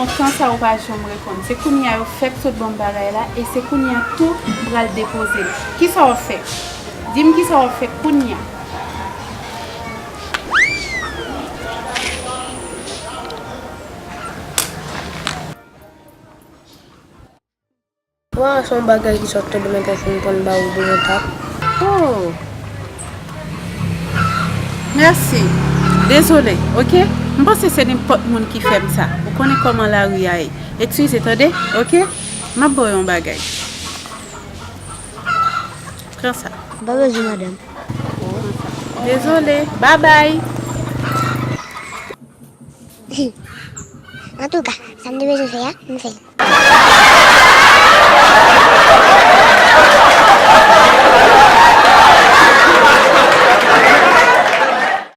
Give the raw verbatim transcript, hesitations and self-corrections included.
Tan sa ou pa janm reponn. Se kounye a yo fèk sot ban m bagay la, e se kounye a tou m pral depoze l. Kisa w ap fè? Di m kisa w ap fè kounye a. Wa, se yon bagay ki sot tonbe nan tèt mwen, m konn ba ou pou yon tap. Oh! Mèsi. Dezole, oke? M panse se nenpòt moun ki fè m sa. Ou konnen kòman lari a ye. Eskize, tande? Oke? M ap ba w yon bagay. Pran sa. M pa bezwen, madanm. Dezole. Babay. Antouka, sa m te bezwen fè a, m fè l.